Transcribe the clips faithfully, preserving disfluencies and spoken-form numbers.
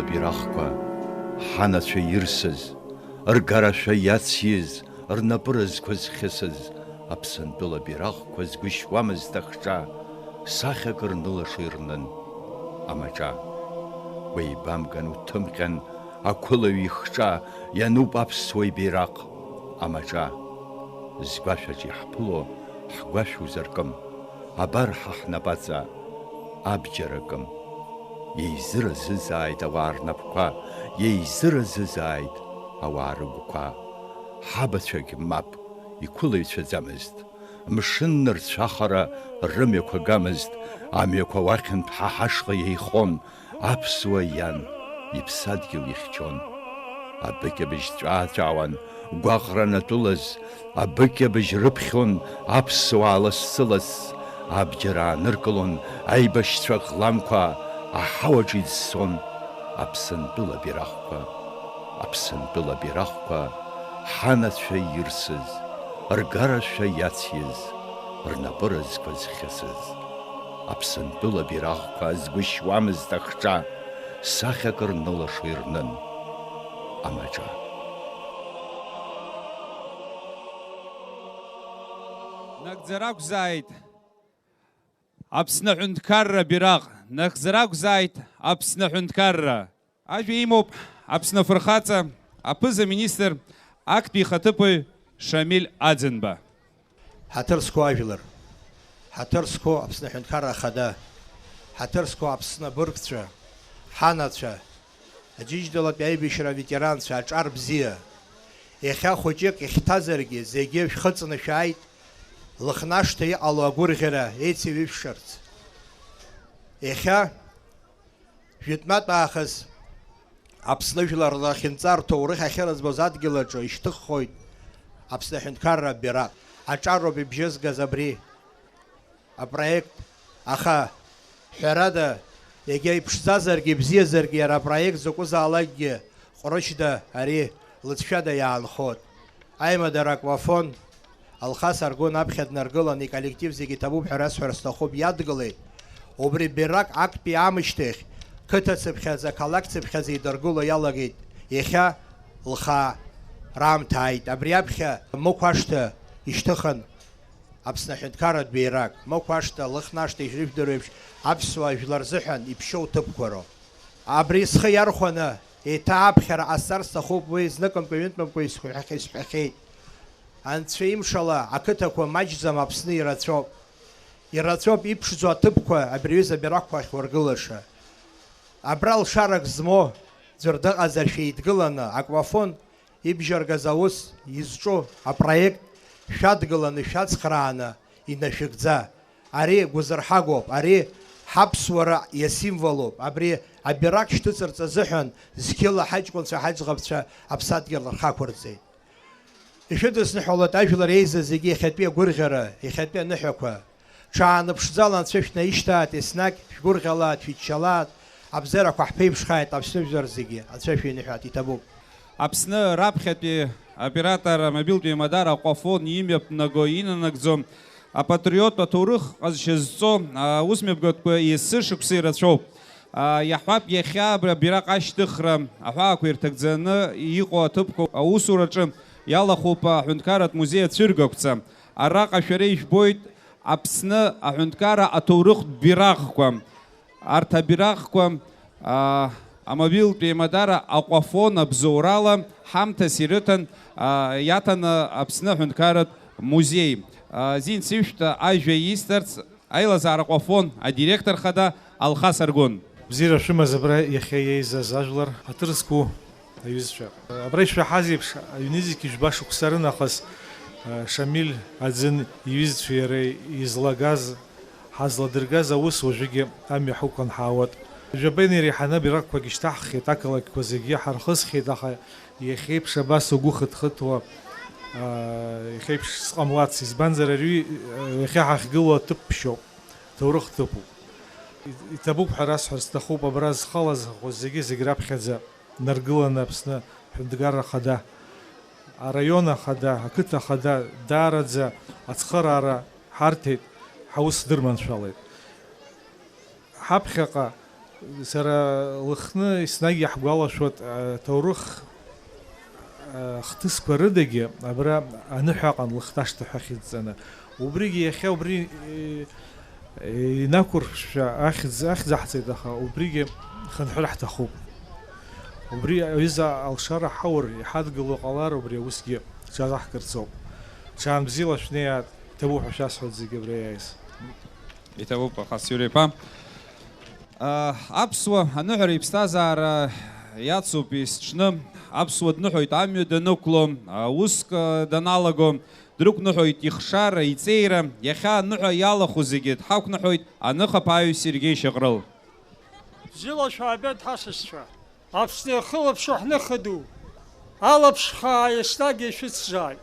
Абираҟқәа, ҳанацәа ирсыз, ргарашәа иациз, рнапы рызқәа зхьысыз, Аԥсынтәыла абираҟқәа згәышьуамызт ахҿа, сахьак рнылашо ирнын амаҿа. Уеибамган уҭымҟьан ақәылаҩ ихҿа, иануп аԥсуа ибираҟ амаҿа. Згәашәаҿ иаҳԥыло ҳгәашә узаркым, абар ҳа ҳнапаҵа абџьар акым. Еизыразызааит ауаа рнапқәа, еизыразызааит ауаа рыгәқәа. Ҳабацәагь мап иқәылаҩцәаӡамызт, мшын нырцәахара рымҩақәа гамызт, амҩақәа уахьынтә ҳа ҳашҟа еихон, аԥсуа иан иԥсадгьыл ихьчон. Абыкьабыжь ҵәаа-ҵәаауан, гәаҟра анатәылаз, абыкьабыжь рыԥхьон аԥсуаа лассы-ласс, абџьар ааныркылон аибашьцәа ӷламқәа аҳауаҿ иӡсон. Аԥсынтәыла абираҟқәа, Аԥсынтәыла абираҟқәа, ҳанацәа ирсыз, ргарашәа иациз, рнапы рызқәа зхьысыз. Аԥсынтәыла абираҟқәа згәышьуамызт ахҿа, сахьак рнылашо ирнын амаҿа. Нагӡара ақәзааит Аԥсны аҳәынҭқарра абираҟ, нагӡара ақәзааит Аԥсны аҳәынҭқарра. Ажәа имоуп Аԥсны афырхаҵа, аԥыза-министр, актәи ихаҭыԥуаҩ Шамиль Аӡынба. Ҳаҭыр зқәу ажәлар, ҳаҭыр зқәу Аԥсны Аҳәынҭқарра Ахада, ҳаҭыр зқәу Аԥсны абыргцәа, ҳанацәа, Аџьынџьтәылатәи аибашьра аветеранцәа, аҿар бзиа! Иахьа хәыҷык ихьҭазаргьы, зегьы шәхыҵны шәааит, Лыхнашҭа иҟало агәырӷьара еицеиҩышәшарц. Иахьа, жәытәнатә аахыс Аԥсны жәлар рахьынҵа рҭоурых ахьырыӡбоз адгьыл аҿы ишьҭыххоит Аԥсны аҳәынҭқарра абираҟ. Аҿароуп ибжьызгаз абри апроект, аха, ҳәарада, иагьа иԥшӡазаргьы, ибзиазаргьы, иара апроект закәызаалакгьы ҟәрышьда, ари лыҵшәада иаанхоит. Аимадара аквафон, Алхас Аргәын аԥхьа днаргылан, иколлектив зегьы иҭабуп ҳәа расҳәар сҭахуп, иадгылеит. Убри бираҟ актәи аамышьҭахь, қыҭа цыԥхьаӡа, қалақь цыԥхьаӡа идыргыло иалагеит. Иахьа лхаа раамҭа ааит. Абри аԥхьа Мықә ашҭа ишьҭыхын, Аԥсны аҳәынҭқарратә бираҟ, Мықә ашҭа, Лыхнашҭа ишрыжәдыруеиԥш, аԥсуаа жәлар рзыҳәан иԥшьоу ҭыԥқәа роуп. Абри схы иархәаны, еиҭа аԥхьара ҟасҵар сҭахуп, уи зныкымкәа-ҩынтәымкәа исҳәахьа-, исҳәахьеит. Анцәа имшала, ақыҭақәа маҷӡам, Аԥсны ирацәоуп. Ирацәоуп иԥшӡоу аҭыԥқәа абри аҩыза абираҟқәа ахьургылаша. Абра лшарак змоу ӡәыр дыҟазар шәеидгыланы, аквафон ибжьаргаз аус изҿу апроект шәадгыланы, шәацхрааны инашәыгӡа. Ари гәазырҳагоуп, ари ҳаԥсуара иасимволуп, абри абираҟ шьҭыҵырц азыҳәан зқьыла ҳаҷкәынцәа, ҳаӡӷабцәа аԥсадгьыл рхы ақәырҵеит. Ишәыдысныҳәалоит ажәлар еизаз зегьы иахьатәи агәырӷьара, иахьатәи аныҳәақәа. Ҽааныԥшӡала Анцәа шәнаишьҭааит, еснагь шәгәырӷьалааит, шәиччалааит, абзиарақәа ҳԥеиԥшхааит, Аԥсны жәлар зегьы, Анцәа шәиныҳәааит, иҭабуп. Аԥсны раԥхьатәи аоператор амобилтә еимадара Аҟәафон имҩаԥнаго, инанагӡо, апатриоттә аҭоурых ҟазшьа зҵо аусмҩаԥгатәқәа есышықәса ирацәоуп. Иаҳҳәап, иахьа абри абираҟ ашьҭыхра аҳәаақәа ирҭагӡаны иҟоу аҭыԥқәа аусураҿы иалахәуп аҳәынҭқарратә музеи ацәыргақәҵа. Араҟа шәара ижәбоит Аԥсны аҳәынҭқарра аҭоурыхтә бираҟқәа. Арҭ абираҟқәа, аа, амобилтә еимадара Аҟәафон абзоурала ҳамҭас ирыҭан, аа, иаҭаны Аԥсны аҳәынҭқарратә музеи. Аа, зин сышәҭа ажәа исҭарц, Аилазаара Аҟәафон адиректор хада Алхас Аргәын. Бзиара шәымаз абра иахьа иеизаз ажәлар, ҳаҭыр зқәу аҩызцәа. Абра ишәаҳаз еиԥш, аҩнызқь жәба шықәса рынахыс, Шамиль Аӡын иҩызцәеи иареи излагаз, ҳазладыргаз аус уажәыгьы амҩа ҳақәлан ҳаауеит. Жәабаҩ иреиҳаны абираҟқәагьы шьҭаҳхит, ақалақьқәа зегьы ҳархысхьеит, аха иахьеиԥш абас угәы хыҭхыҭуа, аа, иахьеиԥш сҟамлац, избанзар ари, иахьа ҳахьгылоу аҭыԥ ԥшьоуп, ҭоурых ҭыԥуп. Иҭабуп ҳәа расҳәар сҭахуп, абра зхала зыӷәӷәоз зегьы, зегь раԥхьаӡа наргыланы Аԥсны Ҳәынҭқарра Ахада, араион Ахада, ақыҭа Ахада даараӡа ацхыраара ҳарҭеит, ҳаус дырманшәалеит. Ҳаԥхьаҟа Сара Лыхны еснагь иаҳгәалашәоит, аҭоурых, а, хҭысқәа рыдагьы абра аныҳәа аҟан Лыхны ашҭа ҳәа ахьыдҵаны. Убригьы иахьа убри, э, э, инақәыршәшәа ахьӡ, ахьӡ аҳҵеит, аха убригьы хынҳәыр ҳҭахуп. Убри аҩыза алшара ҳаур, иҳадгыло ҟалар, убри аусгьы ҽазаҳкырц ауп. Ҽаанбзиала шәнеиаат, иҭабуп ҳәа шәасҳәоит зегьы абра иааиз. Иҭабуп, Алхас Иура иԥа. А, аԥсуа аныҳәара иԥсҭазаара иацуп есҽны. Аԥсуа дныҳәоит амҩа данықәло, ауск, а, даналаго, дрықәныҳәоит ихшара, иҵеира. Иахьа аныҳәа иалахәу зегьы дҳақәныҳәоит аныхаԥааҩ Сергеи Шьаҟрыл. Бзиала шәаабеит, ҳасасцәа! Аԥсны иахылаԥшу ҳныха ду, алаԥш хаа еснагь ишәыцзааит.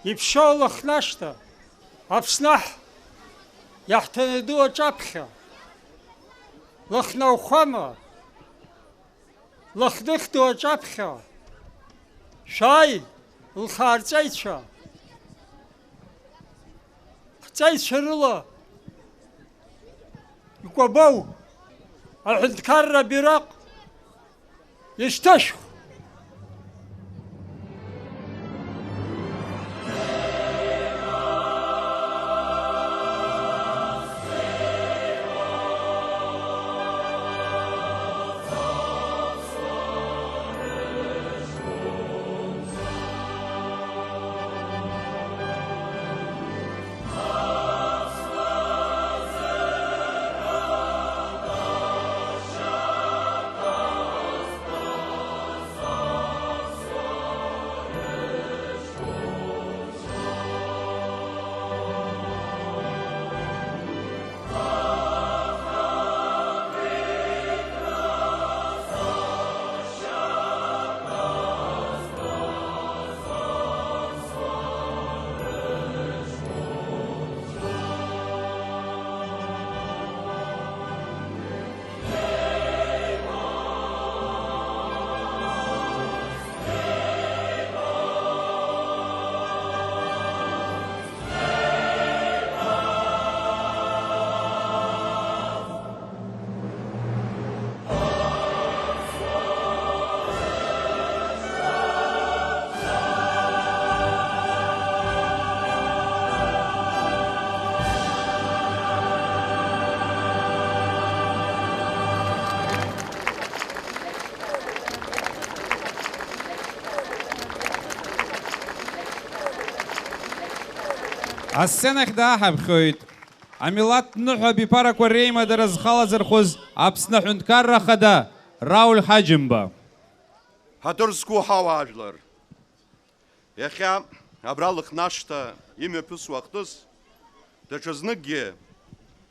Иԥшьоу Лыхнашҭа, Аԥсны аҳ иаҳҭанаду аҿаԥхьа, Лыхнауахәама, Лыхных ду аҿаԥхьа, шәааи, лхаарҵәеицәа, ҳҵеицәа рыла икәабоу аҳәынҭқарра абираҟ ишьҭышәх! Асценахь дааҳаԥхьоит амилаҭ ныҳәа абиԥарақәа реимадара зхалазырхәыз Аԥсны аҳәынҭқарра ахада Рауль Ҳаџьымба. Ҳаҭыр зқәу ҳауаажәлар, иахьа абра Лыхнашҭа имҩаԥысуа ахҭыс даҽазныкгьы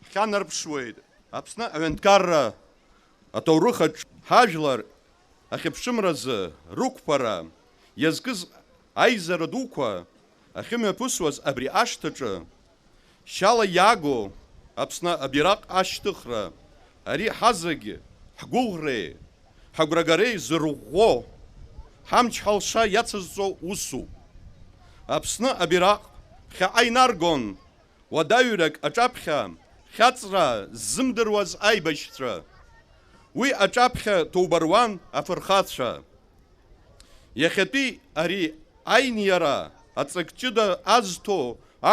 ҳхьанарԥшуеит Аԥсны аҳәынҭқарра аҭоурыхаҿ ҳажәлар ахьыԥшымразы рықәԥара иазкыз аизара дуқәа ахьымҩаԥысуаз абри ашҭаҿы, шьала иаагоу Аԥсны абираҟ ашьҭыхра, ари ҳазегь ҳгәыӷреи ҳагәрагареи зырӷәӷәо, ҳамч-ҳалша иацызҵо усуп. Аԥсны абираҟ ԥхьаҟа инаргон уадаҩрак аҿаԥхьа хьаҵра ззымдыруаз аибашьцәа. Уи аҿаԥхьа ҭоуба руан афырхацәа. Иахьатәи ари аиниара аҵак ҷыда азҭо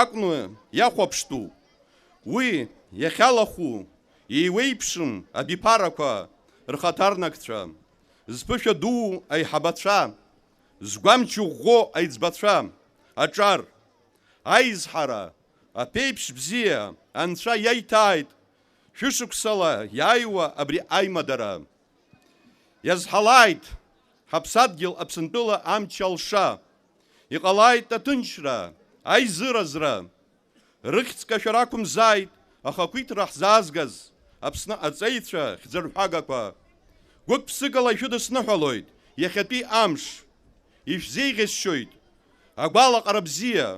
акәны иахәаԥштәуп. Уи иахьалахәу еиуеиԥшым абиԥарақәа рхаҭарнакцәа, зԥышәа дуу аиҳабацәа, згәамч ӷәӷәоу аиҵбацәа, аҿар, аизҳара, аԥеиԥш бзиа Анцәа иаиҭааит шәышықәсала иааиуа абри аимадара. Иазҳалааит ҳаԥсадгьыл Аԥсынтәыла амч алша. Иҟалааит аҭынчра, аизыразра. Рыхьӡ кашәара ақәымзааит ахақәиҭра ҳзаазгаз Аԥсны аҵеицәа хьӡырҳәагақәа. Гәык-ԥсыкала ишәыдысныҳәалоит иахьатәи амш. Ишәзеиӷьасшьоит агәалаҟара бзиа,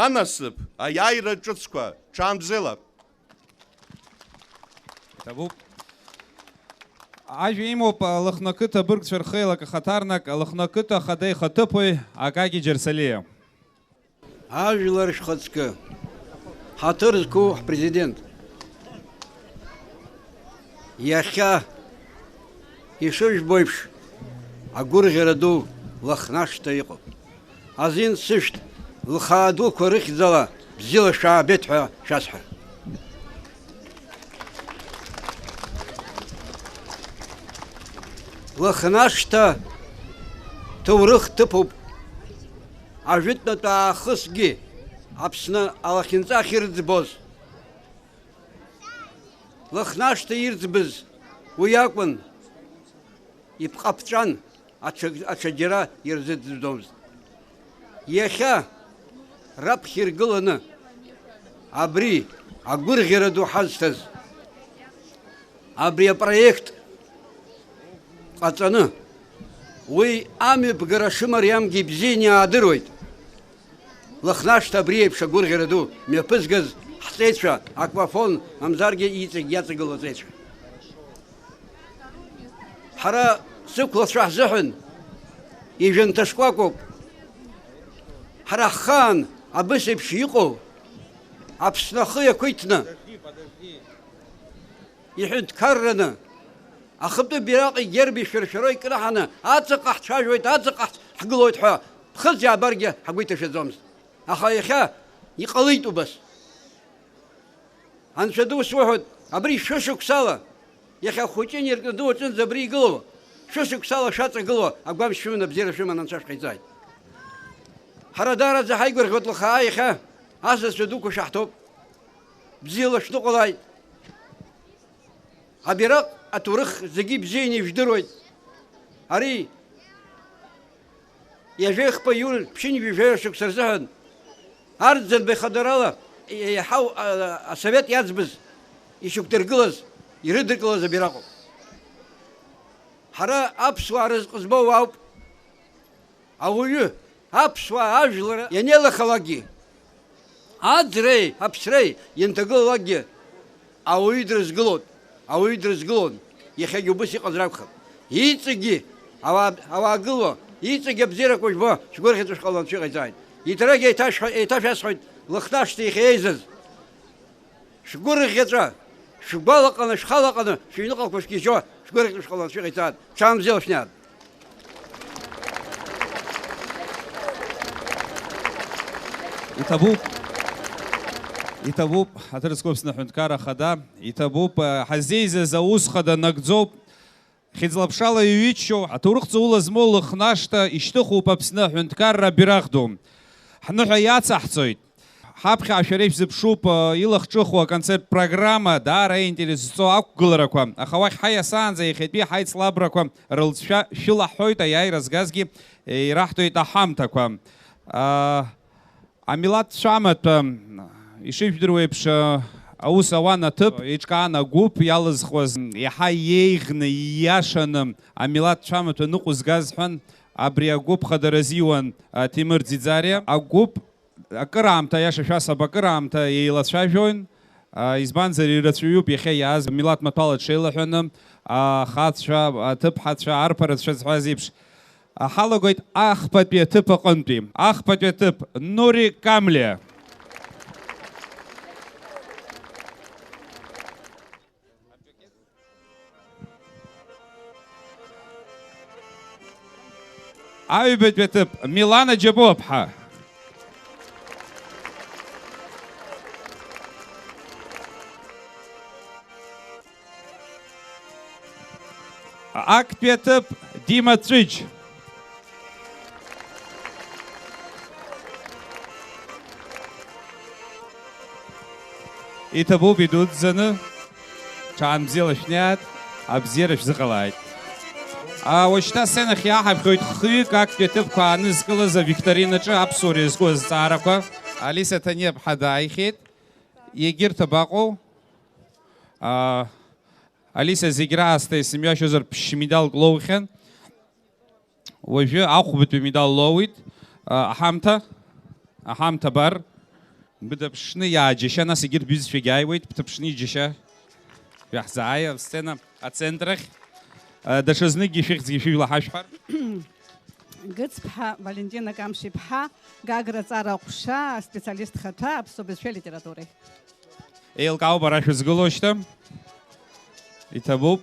анасыԥ, аиааира ҿыцқәа. Ҽаанбзиала! Иҭабуп. Ажәа имоуп Лыхны ақыҭа абыргцәа рхеилак ахаҭарнак, Лыхны ақыҭа ахада ихаҭыԥуаҩ Акаки Џьарсалиа. Ажәлар шәхаҵкы, ҳаҭыр зқәу ҳпрезидент. Иахьа, ишыжәбо еиԥш, агәырӷьара ду Лыхнашҭа иҟоуп. Азин сышәҭ, лхаа дуқәа рыхьӡала бзиала шәаабеит ҳәа шәасҳәар. Лыхнашҭа ҭоурых ҭыԥуп. Ажәытәнатә аахысгьы Аԥсны алахьынҵа ахьырӡбоз. Лыхнашҭа ирӡбыз уи акәын, ипҟа ԥҵәан, аҽа-, аҽаџьара ирзыӡбомызт. Иахьа раԥхьа иргыланы абри агәырӷьара ду ҳазҭаз, абри апроект ҟаҵаны, уи амҩаԥгара шымариамгьы ибзианы иаадыруеит. Лыхнашҭа абри еиԥш агәырӷьара ду мҩаԥызгаз ҳҵеицәа, Аквафон, мамзаргьы иҵегь иаҵагылоу аҵеицәа. Ҳара сықәлацәа ҳзыҳәан ижәынҭа шкәакәоуп. Ҳара ҳхаан абыс еиԥш иҟоу Аԥсны ахы иақәиҭны, иҳәынҭқарраны, ахатәы бираҟ игерби шәыршәароу икнаҳаны аҵаҟа ҳцәажәоит, аҵаҟа ҳ-, ҳгылоит ҳәа ԥхыӡ иаабаргьы ҳгәы иҭашәаӡомызт. Аха иахьа иҟалеит убас. Анцәа ду суҳәоит, абри шәышықәсала, иахьа хәыҷы инаркны ду аҿынӡа абри игылоу, шәышықәсала шәаҵагылоу агәамч шәыманы абзиара шәыманы Анцәа шәҟаиҵааит. Ҳара даараӡа ҳаигәырӷьоит лыхаа иахьа асасцәа дуқәа шәаҳҭоуп. Бзиала шәныҟәалааит. Абираҟ аҭоурых зегьы ибзианы ижәдыруеит. Ари ҩажәеихԥа июль ԥшьынҩажәа шықәса рзыҳәан арӡынба ихадарала еиҳау, а, асовет иаӡбыз, ишьақәдыргылаз, ирыдыркылаз абираҟоуп. Ҳара аԥсуаа рызҟы збоу ауп. Ауаҩы, аԥсуаа ажәлар ианеилахалакгьы, аӡреи аԥсреи ианҭагылалакгьы, ауаҩы дрызгылоит, ауаҩы дрызгылон, иахьагьы убыс иҟазар акәхап. Иҵегьгьы ауаа, ауаа гыло, иҵегьгьы абзиарақәа жәбо, шәгәырӷьаҵәа шәҟаланы шәыҟаиҵааит. Иҭарагьы еиҭашәҳәа-, еиҭашәасҳәоит, Лыхнашҭа иахьа еизаз. Шәгәырӷьаҵәа, шәгәалаҟаны, шәхалаҟаны, шәыҩныҟақәа шәгьежьуа, шәгәырӷьаҵәа шәҟаланы шәыҟаиҵааит. Ҽаанбзиала шәнеи. Иҭабуп. Иҭабуп, ҳаҭыр зқәу Аԥсны Аҳәынҭқарра Ахада. Иҭабуп, ҳаззеизаз аус хада нагӡоуп. Хьыӡла-ԥшала иҩыччо, аҭоурых ҵаула змоу Лыхнашҭа ишьҭыхуп Аԥсны Аҳәынҭқарра абираҟ ду. Ҳныҳәа иацаҳҵоит. Ҳаԥхьа шәара ишәзыԥшуп, э, илахҿыху аконцерттә программа, даара иинтерес зҵоу ақәгыларақәа. Аха уахь ҳаиасаанӡа иахьатәи ҳаицлабрақәа рылҵшәа шәылаҳҳәоит, аиааира згазгьы, э, ираҳҭоит аҳамҭақәа. А, амилаҭ цәамаҭәа ишыжәдыруа еиԥш, э, аус ауан аҭыԥ, еиҿкаан агәыԥ иалызхуаз, иаҳа иеиӷьны, ииашаны амилаҭ цәамаҭәа ныҟәызгаз ҳәан, абри агәыԥ хадара азиуан, э, Ҭемыр Ӡиӡариа. Агәыԥ акыраамҭа, аиаша шәасҳәап, акыраамҭа еилацәажәон, а, избанзар, ирацәаҩуп иахьа иааз милаҭ маҭәала дшеилаҳәаны, ахацәа, аҭыԥҳацәа, арԥарацәа зҳәаз еиԥш. А, ҳалагоит ахԥатәи аҭыԥ аҟынтәи. Ахԥатәи аҭыԥ, Нури Камлиа. Аҩбатәи аҭыԥ, Милана Џьапуаԥҳа. Актәи аҭыԥ, Дима Ҵәыџь. Иҭабуп идуӡӡаны, ҽаанбзиала шәнеиааит, абзиара шәзыҟалааит. А, уажәшьҭа асценахь иааҳаԥхьоит хҩык актәи аҭыԥқәа аанызкылаз авикторинаҿы аԥсуара иазку азҵаарақәа. Алиса Ҭаниаԥҳа дааихьеит. Егьырҭ абаҟоу? А, Алиса зегь раасҭа исымҩашьозар ԥшь медалк лоухьан. Уажәы ахәбатәи медал лоуит. А, аҳамҭа, аҳамҭа абар. Быдыԥшны иааџьашьа, нас егьырҭ бҩызцәагьы ааиуеит, бҭыԥшны иџьашьа. Шәаҳзааи асцена ацентрахь. А, даҽазныкгьы шәыхьӡгьы шәыжәла ҳашәҳәар. Гыцԥҳа Валентина Камшиԥҳа, Гагра аҵара аҟәша, аспециалист хаҭәа аԥсуа бызшәеи алитературеи. Еилкаауп ара шәызгылоу шьҭа. Иҭабуп.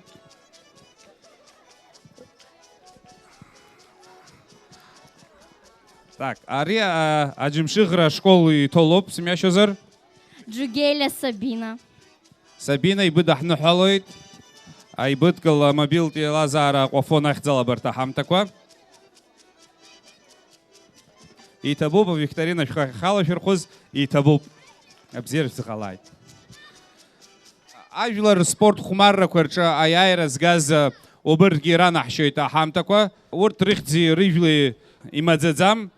Так, ари, а, аџьымшьыӷра ашкол иҭоулоуп, сымҩашьозар? Џьугелиа Сабина. Сабина, ибыдаҳныҳәалоит аибыдкыла амобилтә еилазаара Аҟәафон ахьӡала абарҭ аҳамҭақәа. Иҭабуп, авикторина шәхы ахьалашәырхәыз, иҭабуп. Абзиара шәзыҟалааит. Ажәлар рспорт хәмаррақәа рҿы аиааира згаз, а, убырҭгьы ранаҳшьоит аҳамҭақәа. Урҭ рыхьӡи рыжәлеи имаӡаӡам.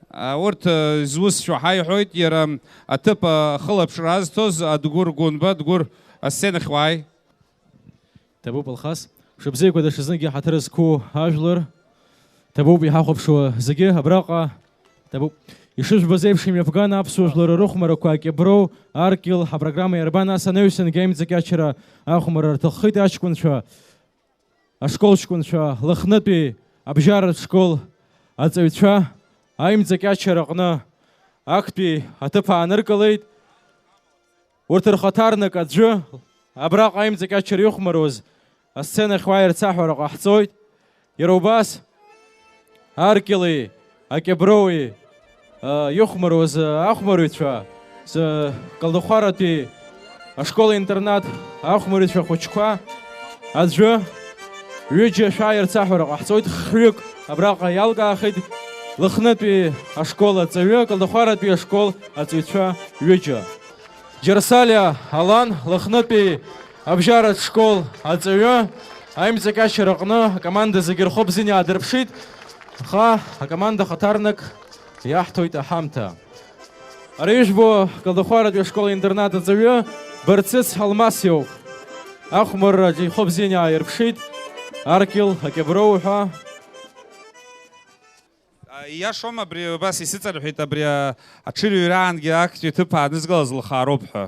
А, урҭ, а, зусшәа ҳаиҳәоит, иара аҭыԥ, а, ахылаԥшра азҭоз Адгәыр Гәынба. Адгәыр, асценахь уааи. Ҭабуп, Алхас. Мшыбзиақәа даҽазныгьы ҳаҭыр зқәу ажәлар. Ҭабуп иҳахәаԥшуа зегьы абраҟа. Ҭабуп. Ишыжәбаз еиԥш, имҩаԥган аԥсуа жәлар рыхәмарақәа акьыброу, аркьыл, ҳапрограмма иарбан ас анаҩсангьы аимҵакьачара ахәмарра рҭаххеит аҷкәынцәа, ашколҷкәынцәа, Лыхнытәи абжьаратә школ аҵаҩцәа аимҵакьачара аҟны актәи аҭыԥ ааныркылеит. Урҭ рхаҭарнак аӡәы абраҟа аимҵакьачара ихәмаруаз асценахь уааирц аҳәара ҟаҳҵоит. Иара убас аркьыли акьыброуи, а, ихәмаруаз, а, ахәмарыҩцәа, з-, Калдахәаратәи ашкол-интернат ахәмарыҩцәа хәыҷқәа аӡәы, ҩыџьа шәааирц аҳәара ҟаҳҵоит. Хҩык абраҟа иалкаахеит Лыхнытәи ашкол аҵаҩы, Калдахәаратәи ашкол аҵаҩцәа ҩыџьа. Џьарсалиа Алан, Лыхнытәи абжьаратә школ аҵаҩы, аимҵакьачараҟны акоманда зегьы рхәы бзианы иаадырԥшит. Аха акоманда хаҭарнак иаҳҭоит аҳамҭа. Ара ижәбо Калдахәаратәи ашкол-интернат аҵаҩы Барцыц Алмас иоуп. Ахәмарраҿы ихәы бзианы иааирԥшит, аркьыл, акьыброу ҳәа. А, ииашоума абри, убас исыҵарҳәеит, абри, а, аҽырҩраангьы актәи аҭыԥ аанызкылаз лхаароуп ҳәа?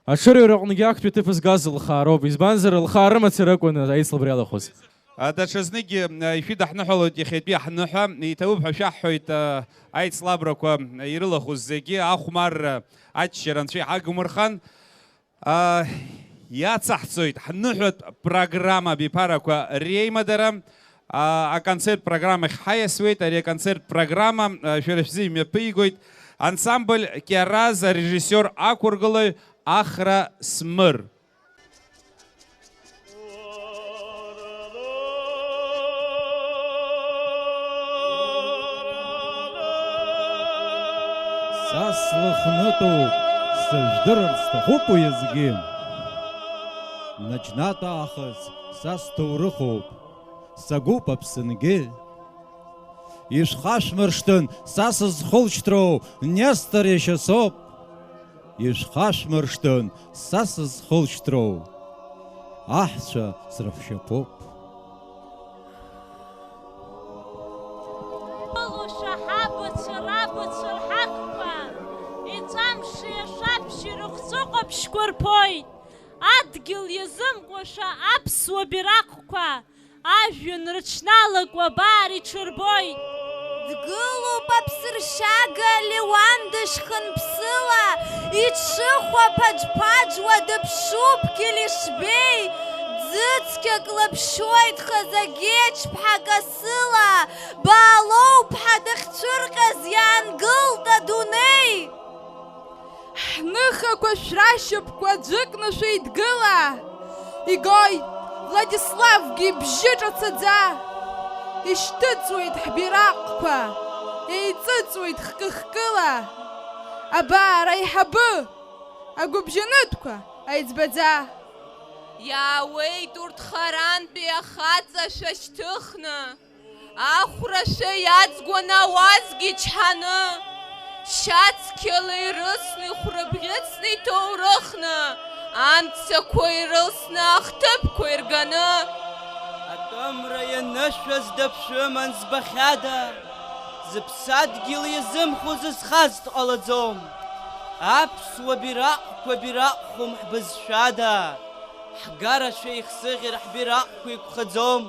Аҽырҩраҟныгьы актәи аҭыԥ згаз лхаароуп, избанзар, лхаа рымацара акәын аицлабра иалахәыз. А, даҽазныкгьы, а, ишәыдаҳныҳәалоит иахьатәи аҳныҳәа, иҭабуп ҳәа шәаҳҳәоит, а, аицлабрақәа ирылахәыз зегьы, ахәмарра, аччара анцәа иҳагмырхан. А, иацаҳҵоит ҳныҳәатә программа абиԥарақәа реимадара. А, аконцерт программахь ҳаиасуеит. Ари аконцерт программа, а, шәара шәзы имҩаԥигоит ансамбль Кьараз, арежиссиор ақәыргылаҩ Ахра Смыр. Са слыхнытәуп, сыжәдырырц сҭахуп уеизгьы. Наџьнатә аахыс са сҭоурыхуп, сагәуп Аԥсынгьы. Ишәхашәмыршҭын са сызхылшьҭроу Нестор иашьа соуп. Ишәхашәмыршҭын са сызхылшьҭроу аҳцәа сраҳәшьаԥоуп. Ылуша ҳабацәа рабацәа рҳаққәа, иҵәамши ашәаԥшьи рыхҵәы ҟаԥшьқәа рԥоит. Адгьыл иазымкуаша аԥсуа бираҟқәа, ажәҩан рыҽналакуа абар иҽырбоит. Дгылоуп аԥсыршьага Леуан дышьхынԥсыла, иҽыхәаԥаџьԥаџьуа дыԥшуп Гелишбеи, ӡыцқьак лаԥшуеит Хазагеч ԥҳа Касыла, Баалоу ԥҳа дахьцәырҟьаз иаангылт адунеи. Ҳныхақәа шәрашьапқәа аӡәыкны шәеидгыла, игоит Владиславгьы ибжьы ҿацаӡа, ишьҭыҵуеит ҳбираҟқәа, еиҵыҵуеит хкы-хкыла, абар аиҳабы, агәыбжьанытәқәа аиҵбаӡа. Иаауеит урҭ харантәи ахаҵа шәашьҭыхны. Ахәрашәа иаӡгәаны ауазгьы чҳаны, шьацқьала ирысны, ихәрабӷьыцны иҭоурыхны, амцақәа ирылсны, ахҭыԥқәа ирганы. Атәымра ианышәаз даԥшәыман збахьада, зыԥсадгьыл иазымхо зызхаз дҟалаӡом. Аԥсуа бираҟқәа бираҟхом ҳбызшәада, ҳгарашәа ихсыӷьыр ҳбираҟқәа иқәхаӡом.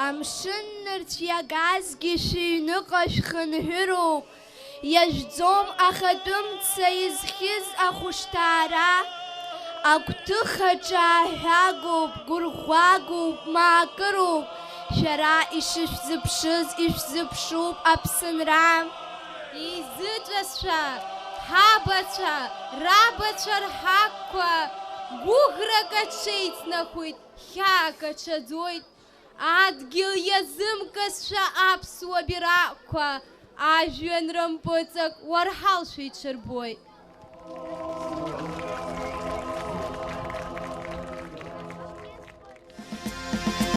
Амшын нырцә иагазгьы шәыҩныҟа шәхынҳәыроуп, иажәӡом ахатәы мца изхьыз ахәышҭаара, Агәҭыха ҿааҳәагоуп, гәырӷәагоуп, маакыроуп, шәара ишышәзыԥшыз ишәзыԥшуп Аԥсынра. Изыҵәазшәа, ҳабацәа, рабацәа рҳаққәа, гәыӷрак аҽеиҵнахуеит, хьаак аҽаӡоит. Адгьыл иазымкызшәа аԥсуа бираҟқәа, ажәҩан рымпыҵак уарҳалшәа иҽырбоит.